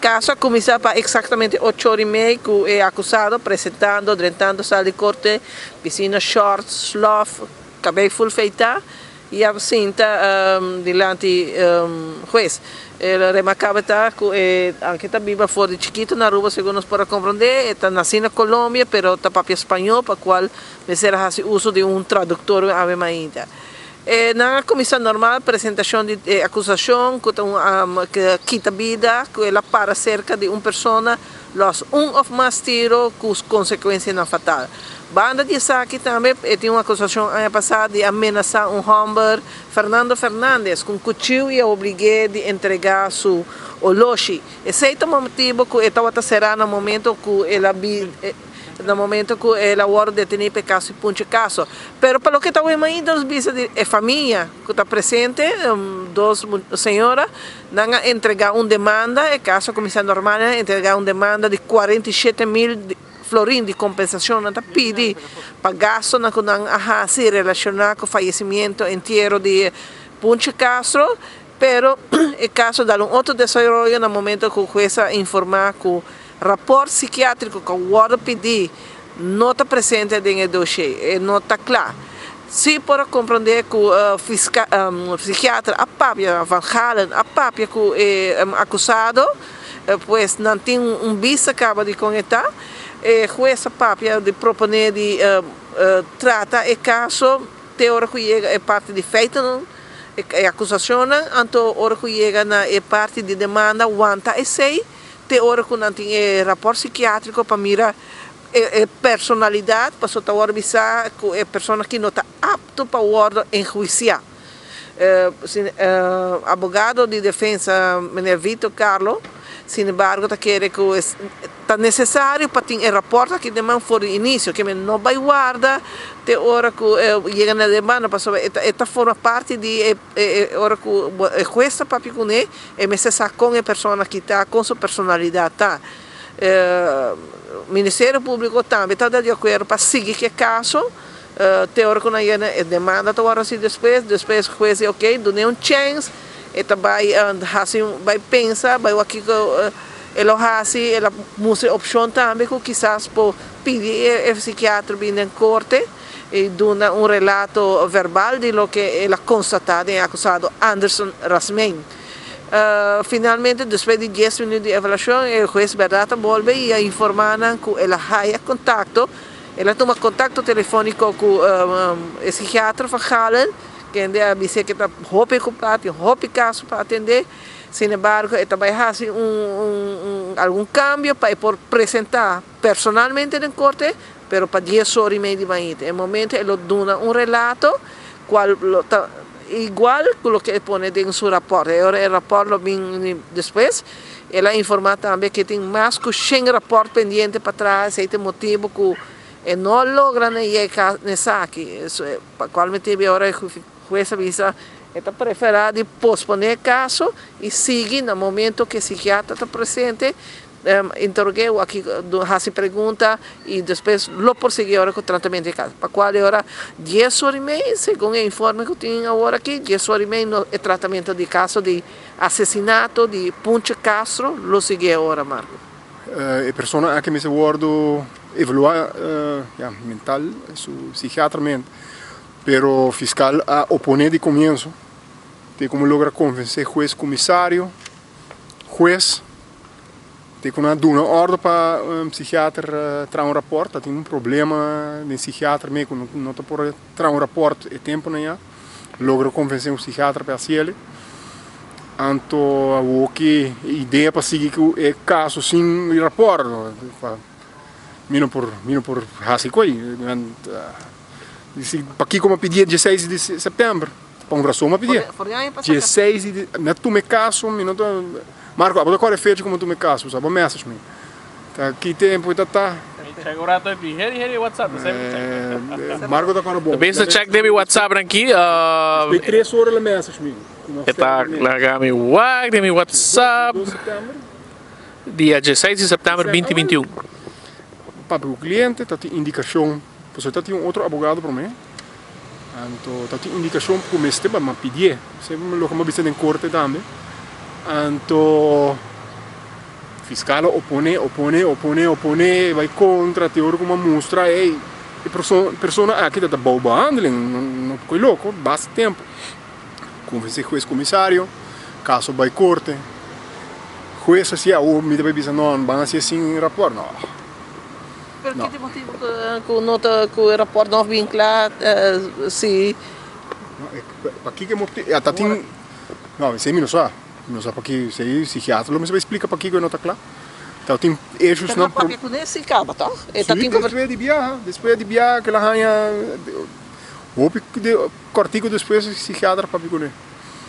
Kaso a kuminsá pa eksaktamente ocho ora i mei ku e akusado presentando drentando sal di korte bisina shòrt, slòf, kabei ful feitá i a sinta dilanti hues. E remarkabel ta ku e anke ta biba for di chikitu na Aruba segun nos por a komprondé e ta nasí na Colombia pero ta papia spañó pa kual mester a hasi uso di un traduktor awe mainta. E nan a kuminsá normal presentashon di e akusashon ku ta un kita bida ku el a para serka di un persona lòs un òf mas tiro ku konsekuensianan fatal. Banda di esaki tambe e tin un akusashon aña pasá di a menasá un hòmber Fernando Fernandez ku un kuchiu i a oblig'é di entregá su oloshi. Esei ta motibu ku e tabata será na momento ku el a Na momento cu el a wordo deteni p'e caso di Punche Caso. Pero pa loke ta wema ainda nos bisa di e famia cu ta presente, dos señora, nan a entrega un demanda, e caso a cuminsa normal, nan a entrega un demanda di 47 mil florin di compensacion, nan ta pidi pa gastonan cu nan a haci relaciona cu fayecimiento, entiero di Punche Castro, pero e caso a dal un otro desaroyo na momento cu huez a informa cu Raport sikiatriko ku a wòrdu pidí no ta presente den e doshé, e no ta kla. Sí por a komprondé ku fiska sikiatra a papia, Van Galen a papia ku e akusado, pues nan tin un bista kaba di kon e ta. E hues a papia di proponé di trata e kaso te ora ku yega e parti di feitennan, e akusashonnan, anto ora ku yega na e parti di demanda wanta esei. Te ora ku nan tin e rapòrt sikiátriko pa mira e personalidat, pasobra ta wòrdu bisá ku e persona aki no ta apto pa wòrdu enhuisiá. Abogado di defensa meneer Vito Carlo, sinembargo ta kere ku ta nesesario pa tin e rapòrt aki den man for di inisio, ke men no bai warda te ora ku yega na demanda pasobra e ta forma parti di e ora ku e hues ta papia kuné. E mester sa kon e persona aki ta, kon su personalidat ta. Ministerio Públiko tambe ta di akuerdo pa sigui ku e kaso te ora ku nan yena e demanda ta wòrdu hasi despues. Despues hues di oke dun'é un chèns, e ta bai hasi bai pensa, bai wak kiko e lo hasi. El a mustra e opshon tambe ku kisas por pidi e sikiatro bini den korte i duna un relato verbal di loke el a konstatá den e akusado Anderson Rasmijn. Finalmente, despues di dies minuut di evaluashon, e hues bèrdat a bolbe i a informá nan ku el a haya kontakto, el a tuma kontakto telefóniko ku e sikiatra Van Galen, kende a bis'é ku e ta hopi okupá, tin hopi kaso pa atendé. Sin embargo, e ta bai hasi un algun kambio pa e por presentá personalmente den korte, pero pa dies ora i mei di mainta. E momento e lo duna un relato cual lo ta igual cu loke e pone den su raport. E ora e raport lo bin despues. El a informa tambe cu e tin mas cu shen raport pendiente pa traha, esey ta e motibo cu e no logra na yega na esaki. Pa cual motibo e ora e hues a bisa e ta prefera di pospone e caso y sigui na momento cu e psikiatra ta presente. Interog'é o aki hasi pregunta i despues lo por sigui ora ku tratamentu di kaso. Pa kual e ora dies ora i mei, segun e informe ku tin awor aki, dies ora i mei no e tratamentu di kaso di asesinato di Punche Castro lo sigui e ora, Marco. E persona aki mester wòrdu evaluá ya mental su psikiatramente, pero fiskal a oponé di komienso te komo logra konvensé hues komisario, hues. Te ku nan a duna òrdu pa un psikiater traha un rapòrt, ta tin un problema den psikiater mee ku no ta por traha un rapòrt e tempunan ya. Logra konvensé un psikiater pa e hasi el. Anto awoki e idea pa sigui ku e kaso sin rapòrt, mi no por mi no por hasi koe. Pakiko mi a pidi e dieseis di sèptèmber? Pa un rason mi a pidié. Dieseis di mi a tuma e kaso, mi no ta. Marco, abo ta kòrda e fecha ku mi a tuma e kaso, abo a message mi. Ta ki tempu e ta ta? Mi check un rato aki. Heri heri WhatsApp, mi sempre check. Marco ta kòrda bon. Bes a check den mi WhatsApp aki. Despues di tres ora el a message mi. E ta laga mi wak den mi WhatsApp. Dia dieseis di sèptèmber binti binti un. Papia ku kliente ta tin indikashon, pasobra ta tin un otro abogado promé. Anto ta tin indikashon ku mester pa mi a pidié. Esei loke mi a bisa den korte tambe. Anto Fiscal a opone, opone, opone, opone, bai contra, te ora cu mi a mustra, ey, e persona aki ta ta bou behandeling, no por coy loco, basta tempo. Convence hues comisario, caso bai corte, hues a si awor mi ta bai bisa no, ban haci sin rapport, no. Pero ki ta e motibo cu no ta, cu e rapport no a bin cla si? Pakico e motibo, ta tin, no, esey mi no sa. Mi no sa paki, si psikiatra lo mester bai splika pakiko e no ta kla. Ta tin issues nan. Pero papia kuné si kaba tòg? E ta tin Sí, despues di biaha, despues di biaha ke la haña hopi kòrtiku despues e psikiatra papia kuné.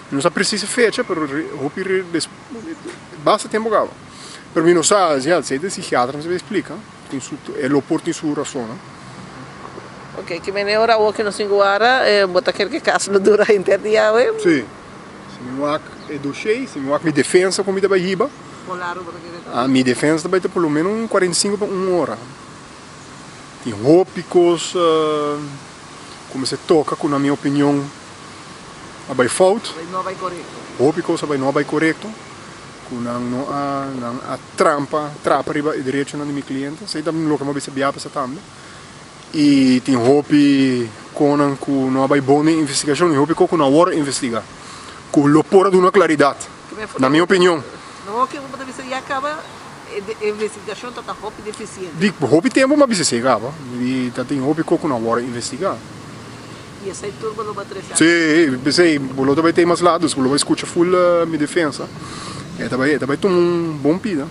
Mi no sa presis e fecha pero hopi basta tempu kaba. Pero mi no sa, ya, si e psikiatra mester bai splika, tin su, e lo por tin su rasonnan. Ok, ki mene ora awor ke nos tin ku wara, bo ta kere ke kas lo dura henter dia awe? Sí. Si mi wak e doshé, si mi wak mi defensa ku mi ta bai hiba, mi defensa ta bai ta por lo meno un 45 pa un ora. Tin hopi kos ku mester toka ku na mi opinion a bai fout. Hopi kos a bai no a bai korekto, ku nan no a nan a trampa, trapa riba e derechonan di mi kliente. Esei ta loke mi a bisa bia pasa tambe. I tin hopi konan ku no a bai bon den investigashon i hopi ko ku no a wòrdu investigá, ku lo por a duna klaridat, na mi opinion. No ke bo ta bisa ya kaba e investigashon ta ta hopi defisiente. Di hopi tempu mi a bisa esei kaba, i ta tin hopi ko ku no a wòrdu investigá. I esei tur bo lo bai trese aki? Sí, p'esei bo lo ta bai tei mas laat, dus bo lo bai skucha ful mi defensa. E ta bai, e ta bai tuma un bon pida.